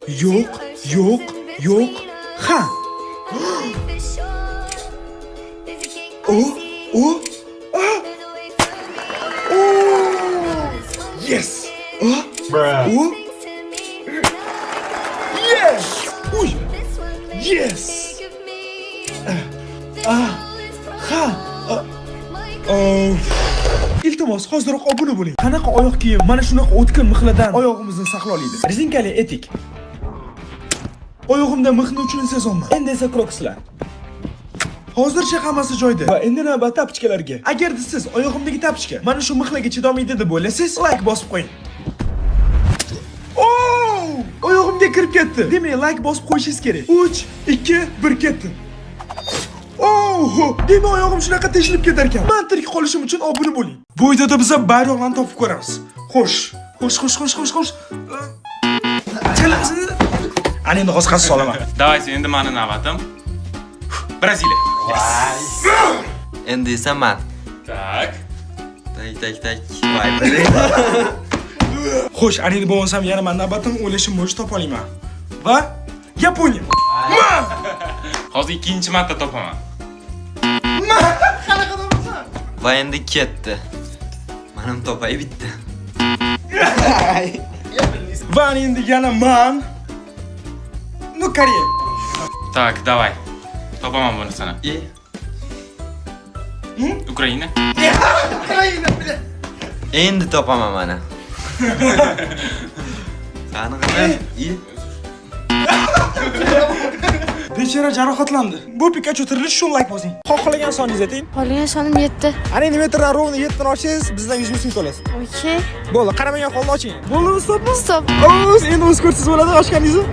Yo'q, yo'q, yo'q. Ha. O, o, a. O. Yes. A. O. Yes. Uy. Yes. A. Ha. A. Oh. Iltimos, hoziroq obuna bo'ling. Qanaqa oyoq kiyim mana shunaqa o'tkir mixlardan oyog'imizni saqla oladi? Rezinkali etik. Oyog'imda mixni uchini sezolman. Endi esa krokslar. Hozircha hammasi joyida. Va endi navbat тапочка larga. Agarda siz oyog'imdagi тапочка mana shu mixlarga chidomaydi deb o'ylasangiz, layk bosib qo'ying. Oh! Oyog'imga kirib ketdi. Demak, layk bosib qo'yishingiz kerak. 3, 2, 1 ketdi. Oh, demak oyog'im shunaqa teshilib ketar ekan. Men tirik qolishim uchun obuna bo'ling. Bu videoda biz bayroqlarni topib ko'ramiz. Xo'sh, xo'sh, xo'sh, xo'sh, xo'sh, xo'sh. Ana endi hozir qaysi solaman. Давайте, endi mani navbatim. Braziliya. Endi esa man. Так. Так, так, так. Voy, блин. Xo'sh, ana endi bo'lmasam yana mani navbatim, o'ylashim bo'yicha topa olaman. Va Yaponiya. Hozir ikkinchi marta topaman. Va endi ketdi. Manam topay bitta. Va ana endi yana man. Ну, Koreya. Так, давай. Topaman bunisini. E, Ukraina. Endi topaman mana. Qani, qani? E, Bechora jarohatlandi. Bu Pikachu tirilish uchun layk bosing. Xohlagan soningizni ayting. Xohlagan sonim 7. Ana endi metrdan ровно 7 ni ochsangiz, bizdan 100 ming so'm to'lasiz. Okey. Bo'ldi, qaramagan holda oching. Bo'ldimi, stopmi? Stop. O'z endi o'z ko'rsangiz bo'ladi ochganingizni.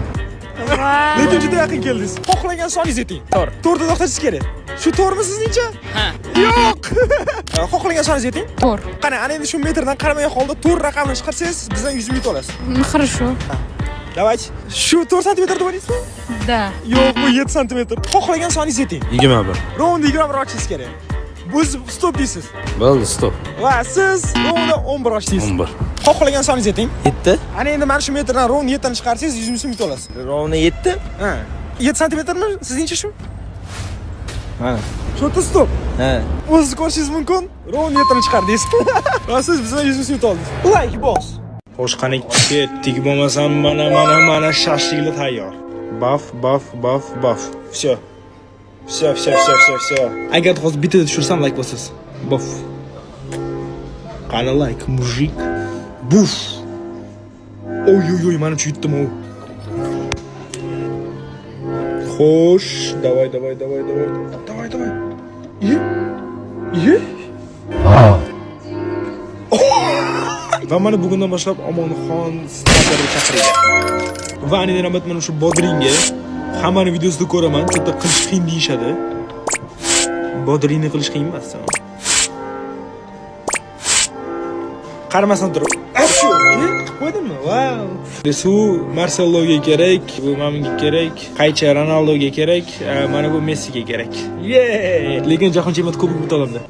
Voy. Lekin juda yaqin keldingiz. Xohlagan soningizni ayting. To'g'ri. To'rtda to'xtatishingiz kerak. Shu to'g'rimi sizningcha? Ha. Yo'q. Xohlagan soningizni ayting. 4. Qani, ana endi shu metrdan qaramagan holda to'rt raqamni chiqarsangiz, bizdan 100 ming to'lasiz. Ну, хорошо. Давайте. Shu 4 santimetr deb o'ylaysizmi? Да. Yo'q, bu 7 santimetr. Xohlagan soningizni ayting. 21. Ровно 21 ochishingiz kerak. Biz stop deysiz. Bo'ldi, stop. Va siz ровно 11 ochdingiz. 11. Xohlagan soningizni ayting. 7. Ana endi mana shu metrdan ровно 7 ni chiqarsangiz, 100 ming so'm to'lasiz. Ровно 7. Ha. 7 santimetrmi sizningcha shu? Mana. Shu yerda stop. Ha. O'zingiz ko'rishingiz mumkin. Ровно 7 ni chiqardingiz. Va siz bizdan 100 ming so'm oldingiz. Layk bos. Xo'sh, qani ketdik bo'lmasam, mana, mana, mana shashliklar tayyor. Baf, baf, baf, baf. Всё. Всё, всё, всё, всё, всё. Agar hozir bittada tushirsam, layk bosasiz. Baf. Qani layk, мужик. Buf. Oy, oy, oy, manimcha yutdim u. Xo'sh, давай, давай, давай, давай. Давай, давай. Iye. Iye. Va mana bugundan boshlab Omonxon snayper deb chaqiradi. Va ana navbat mana shu bodringga hammani videosida ko'raman, cho'ta qilish qiyin deyishadi. Bodringni qilish qiyin emas. Qaramasdan turib, shu, qilib qo'ydimmi? Vau. Suv Marceloga kerak, bu mana kerak, qaycha Ronaldoga kerak, mana bu Messiga kerak. Ye! Lekin Jahon chempionati kubogi bitta odamda.